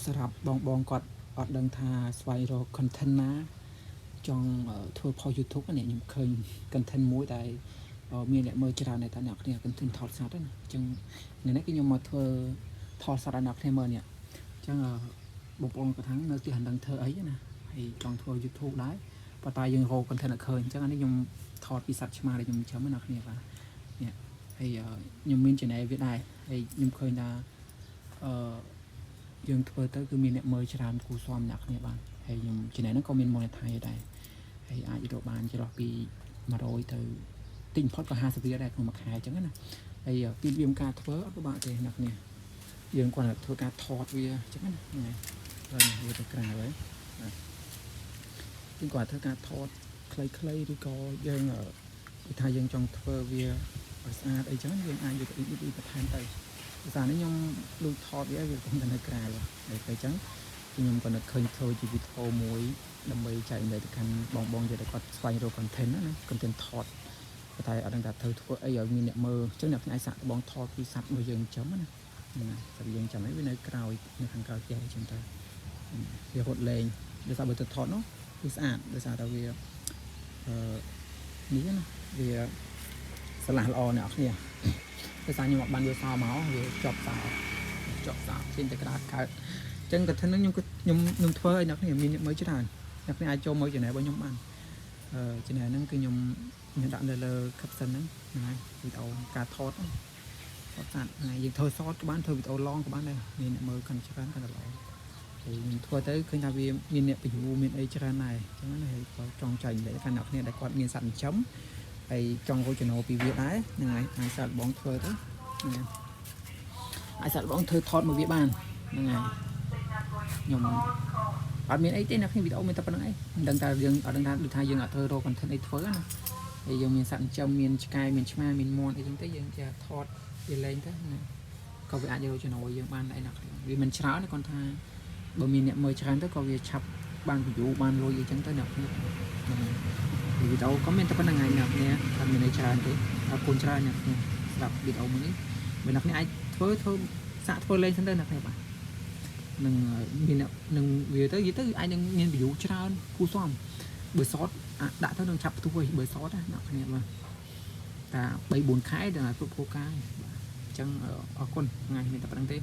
សម្រាប់បងបងគាត់អត់ដឹងថាស្វែងរក content ណាចង់ធ្វើ post YouTube នេះខ្ញុំឃើញ content មួយដែលមានអ្នកមើលច្រើនដែរតាអ្នកគ្នា content ថតសត្វណាអញ្ចឹងថ្ងៃនេះគឺខ្ញុំមកធ្វើថតសត្វឲ្យអ្នកគ្នាមើលនេះអញ្ចឹងបងប្អូនគាត់ថានៅផ្ទះមិនដឹងធ្វើអីណាហើយចង់ធ្វើ YouTube ដែរប៉ុន្តែយើងរក content អត់ឃើញអញ្ចឹងអានេះខ្ញុំថតពីសត្វឆ្មាដែលខ្ញុំចិញ្ចឹមណាអ្នកគ្នាបាទនេះហើយខ្ញុំមាន channel វាដែរហើយខ្ញុំឃើញថាអឺ យើងធ្វើទៅគឺមានអ្នកមើលច្រើនគូស្មអ្នកគ្នាបាទហើយខ្ញុំ channel ហ្នឹងក៏មាន monetize ដែរហើយអាចរកបានចន្លោះពី100ទៅតិចបំផុតក៏50រៀលដែរក្នុងមួយខែអញ្ចឹងណាហើយពីរបៀបការធ្វើអត់ពិបាកទេអ្នកគ្នាយើងគ្រាន់តែធ្វើការថតវាអញ្ចឹងណាហ្នឹងហើយហើយវាទៅក្រៅហើយបាទយើងគ្រាន់តែធ្វើការថតខ្លីៗឬក៏យើងគឺថាយើងចង់ធ្វើវាឲ្យស្អាតអីចឹងយើងអាចយកទៅ edit បន្ថែមទៅភាសានេះខ្ញុំលួចថតវាវាកំពុងតែនៅក្រៅហើយទៅអញ្ចឹងខ្ញុំក៏នឹកឃើញធ្វើជាវីដេអូមួយដើម្បីចែករំលែកទៅកាន់បងបងយកតែគាត់ស្វែងរក content ណា content ថតប៉ុន្តែអត់ដឹងថាធ្វើធ្វើអីឲ្យមានអ្នកមើលអញ្ចឹងអ្នកផ្នែកសាក់បងថតពីសត្វរបស់យើងចិញ្ចឹមណាហ្នឹងហើយសត្វយើងចាំអីវានៅក្រោយនៅខាងក្រោយផ្ទះអីចឹងទៅវារត់លេងដោយសារបើទៅថតនោះវាស្អាតដោយសារតែវាអឺនេះណាវាស្រឡះល្អអ្នកនរគ្នាដោយសារខ្ញុំអត់បានយកសោមកវាជាប់សោជាប់សោចេញតែក្តារកើតអញ្ចឹងកថាហ្នឹងខ្ញុំខ្ញុំខ្ញុំធ្វើឲ្យអ្នកគ្នាមានអ្នកមើលច្រើនអ្នកគ្នាអាចចូលមើល channel របស់ខ្ញុំបានអឺ channel ហ្នឹងគឺខ្ញុំខ្ញុំដាក់នៅលើ caption ហ្នឹងហ្នឹងហើយវីដេអូការថតថតសត្វហ្នឹងហើយយើងធ្វើ short ក៏បានធ្វើវីដេអូ long ក៏បានដែរមានអ្នកមើលកាន់ច្រើនកាន់តែល្អហើយខ្ញុំធ្វើទៅឃើញថាវាមានអ្នក view មានអីច្រើនដែរអញ្ចឹងណាហើយក៏ចង់ចែករំលែកកាន់អ្នកគ្នាដែលគាត់មានសត្វចិញ្ចឹមហើយចង់រកចំណូលពីវាដែរហ្នឹងហើយអាចសាកល្បងធ្វើទៅហ្នឹងហើយអាចសាកល្បងធ្វើថតមកវាបានហ្នឹងហើយខ្ញុំអត់មានអីទេអ្នកគ្នាវីដេអូមានតែប៉ុណ្្នឹងឯងមិនដឹងថាយើងអត់ដឹងថាដូចថាយើងអត់ធ្វើរក content អីធ្វើណាហើយយើងមានសត្វចិញ្ចឹមមានឆ្កែមានឆ្មាមានមាន់អីចឹងទៅយើងចេះថតវាលេងទៅណាក៏វាអាចយកចំណូលយើងបានដែរអ្នកគ្នាវាមិនច្រើនទេគាត់ថាបើមានអ្នកមើលច្រើនទៅក៏វាឆាប់បាន view បានលុយអីចឹងទៅអ្នកគ្នាហ្នឹងហើយវីដេអូក៏មានតែប៉ុណ្្នឹងឯងអ្នកគ្នាអត់មានអីច្រើនទេអរគុណច្រើនអ្នកគ្នាសម្រាប់វីដេអូមួយនេះបើអ្នកគ្នាអាចធ្វើធ្វើសាកធ្វើលេងសិនទៅអ្នកគ្នាបាទនឹងមានអ្នកនឹងវាទៅនិយាយទៅអាចនឹងមាន view ច្រើនគូសមបើ short ដាក់ទៅនឹងឆាប់ផ្ទុះឯងបើ short ណាអ្នកគ្នាបាទតា3 4ខែដល់គ្រប់គោលការណ៍បាទអញ្ចឹងអរគុណថ្ងៃមានតែប៉ុណ្្នឹងទេ។